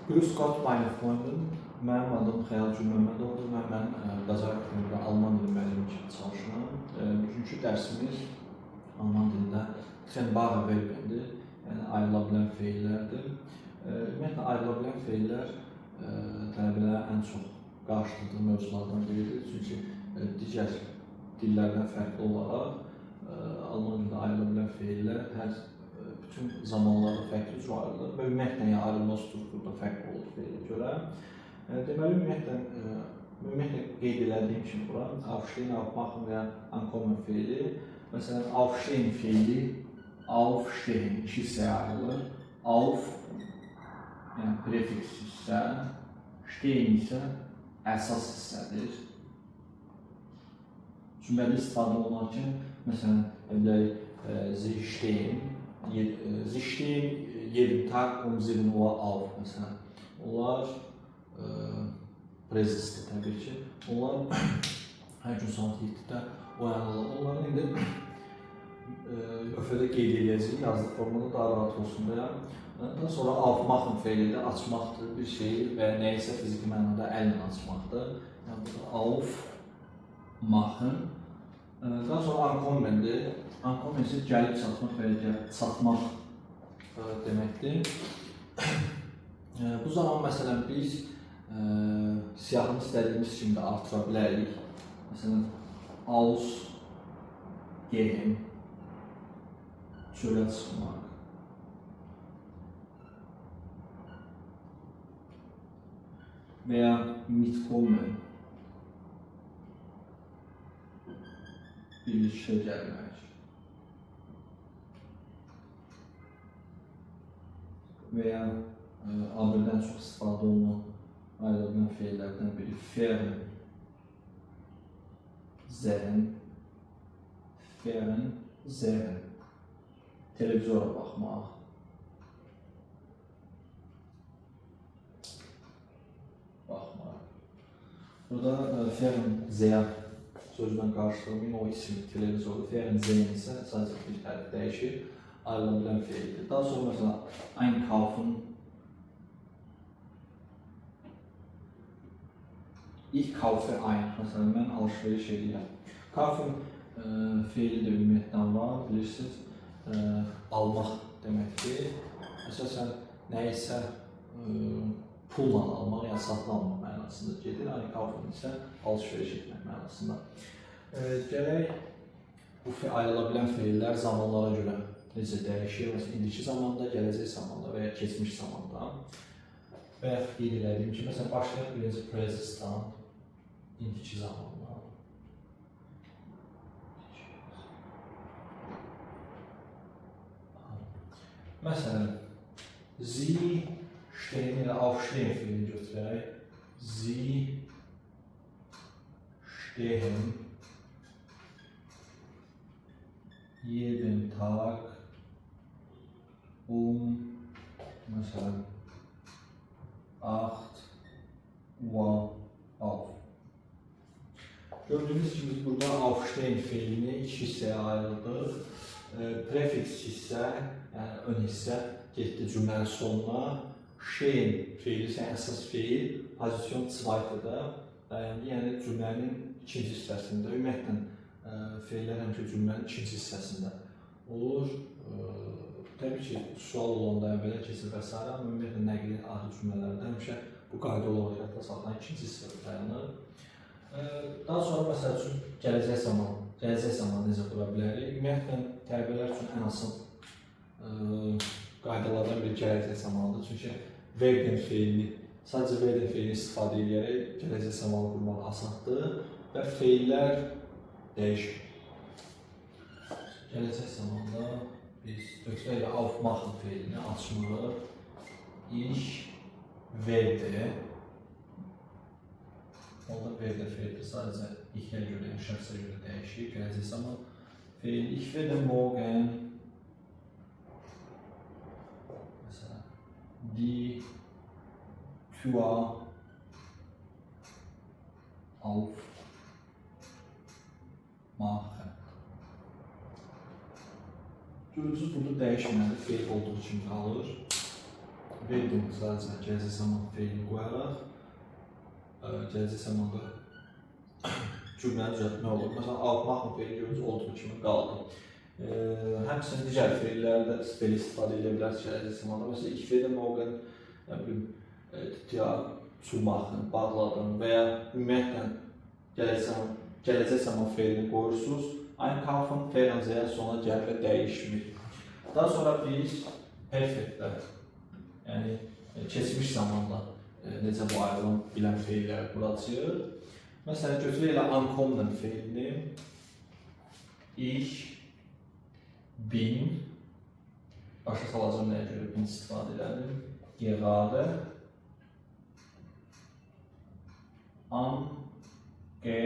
Grüß Gott, meine Freunde. Mənim adım Xəyal Gülməmmədovdur və mən Qazax Akademiyada Alman dili müəllimi kimi çalışıram. Bugünkü dərsimiz Alman dilində Trennbare Verbendir, yəni ayrıla bilən feillərdir. Ümumiyyətlə ayrıla bilən feillər tələbələrə ən çox qarşıladığı mövzulardan biridir. Çünki digər dillərdən fərqli olaraq Alman dilində ayrıla bilən feillər hər bütün zamanlarda fərqli cür ayrılır və ümumiyyətlə yəni ayrılma strukturu da fərqli olur feilə görə. Deməli ümumiyyətlə qeyd elədiyim kimi bura aufstehen, aufmachen və ya ankommen feili. Məsələn, aufstehen feili aufstehen iki hissəyə ayrılır. Auf yəni prefiks hissə, stehen isə əsas hissədir. Cümlədə istifadə olunarkən, məsələn, bilərik, sie stehen, sie stehen jeden Tag um 7 Uhr auf, məsələn. Onlar prezisdir təbii ki. Onlar hər gün saat 7-də oyanırlar. Onların indi lövhədə qeyd eləyəcəyik, yazılı formada daha rahat olsun deyə. Daha sonra aufmachen feili də açmaqdır, bir şeyi və ya nəyisə fiziki mənada əllə açmaqdır. Yəni burada aufmachen. Daha sonra ankommendir. Ankommen isə gəlib çatmaq və ya çatmaq deməkdir. Bu zaman məsələn biz siyahını istədiyimiz kimi də artıra bilərik. Məsələn, ausgehen, çölə çıxmaq. Və ya mitkommen, birlikdə gəlmək. Və ya A1-dən çox istifadə olunan ayrıla bilən feillərdən biri fern, sehen, fern, sehen, televizora baxmaq. Baxmaq. Burada fern, sehen sözündən qarşılamayın, o isim televizordur. Fern, sehen isə sadəcə bir hərf dəyişir, ayrıla bilən feildir. Daha sonra məsələn, einkaufen, ich kaufe ein, məsələn, mən alış-veriş edirəm. Kaufen feili də ümumiyyətlə var, bilirsiniz, almaq deməkdir. Əsasən, nəyisə pulla almaq, yəni satın almaq mənasında gedir. Einkaufen isə alış-veriş etmək mənasında. Gələk bu ayrıla bilən feillər zamanlara görə necə dəyişir? Məsələn, indiki zamanda, gələcək zamanda və ya keçmiş zamanda. Və ya qeyd elədiyim kimi, məsələn, başlayaq birinci presistan, indiki zamanda. Məsələn, sie stehen ilə aufstehen feilini götürək. Sie stehen jeden Tag məsələn, 8 Uhr auf. Gördüyünüz kimi biz burada aufstehen feilini iki hissəyə ayırdıq. Prefiks hissə, yəni ön hissə getdi cümlənin sonuna. Stehen feili isə əsas feil, pozisyon zweite-də dayandı, yəni cümlənin ikinci hissəsində. Ümumiyyətlə, feillər həmişə cümlənin ikinci hissəsində olur. Təbii ki, sual olanda əvvələ keçir və s. Amma ümumiyyətlə, nəqli ahir cümlələrdə həmişə bu qayda olaraq yadda saxlanan ikinci hissədə dayanır. Daha sonra, məsəl üçün, gələcək zaman necə qura bilərik? Ümumiyyətlə, tələbələr üçün ən asan qaydalardan biri gələcək zamanıdır. Çünki werden feilini, sadəcə werden feilini istifadə edərək gələcək zamanı qurmaq asandır və feillər dəyişir. Gələcək zamanda biz götürək aufmachen feilini açmağı. Ich werde. Onda werde feili sadəcə ich-ə görə, yəni şəxsə görə dəyişir. Gələcək zaman feili ich werde morgen məsələn, die Tür aufmachen. Gördünüz, burada dəyişmədi, feil olduğu kimi qalır. Werden sadəcə gələcək zaman feilini qoyaraq gələcək zamanda cümləni düzəltmək olur. Məsələn, aufmachen feili görürüz olduğu kimi qaldı. Həmçinin digər feilləri də belə istifadə edə bilərsiniz gələcək zamanda. Məsələn, ich werde morgen, nə bilim, Tür zumachen, bağladım və ya ümumiyyətlə gələcək zaman feilini qoyursunuz. Einkaufen, Fernseher sona gəlir və dəyişmir. Daha sonra biz perfektdə, yəni keçmiş zamanda necə bu ayrılan bilən feilləri quracağıq. Məsələn, götürək elə ankommen feilini. Ich bin, başa salacağım nəyə görə bin istifadə elədim. Gerade angekommen.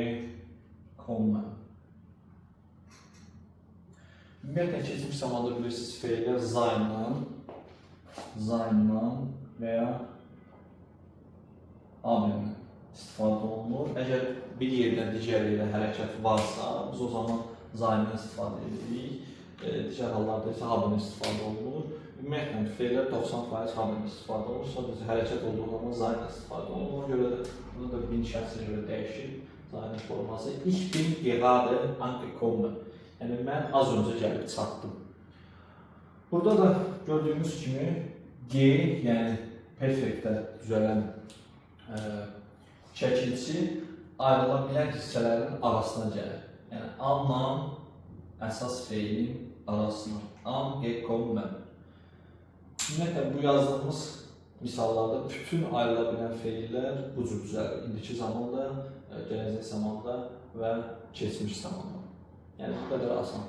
Ümumiyyətlə keçmiş zamanda bilirsiniz feillər sein-la və ya haben istifadə olunur. Əgər bir yerdən digər yerə hərəkət varsa, biz o zaman sein-dan istifadə edirik. Digər hallarda isə haben istifadə olunur. Ümumiyyətlə feillər 90% haben istifadə olunur. Sadəcə hərəkət olduğu zaman sein istifadə olunur. Ona görə də burada da bin şəxsinə görə dəyişir sein forması. Ich bin gerade angekommen. Yəni mən az öncə gəlib çatdım. Burada da gördüyümüz kimi G, yəni perfektdə düzələn şəkilçi ayrıla bilən hissələrin arasına gəlir. Yəni anla əsas feilin arasına. Angekommen. Ümumiyyətlə bu yazdığımız misallarda bütün ayrıla bilən feillər bu cür düzəlir. İndiki zamanda, gələcək zamanda və keçmiş zamanda. Yəni bu qədər asan.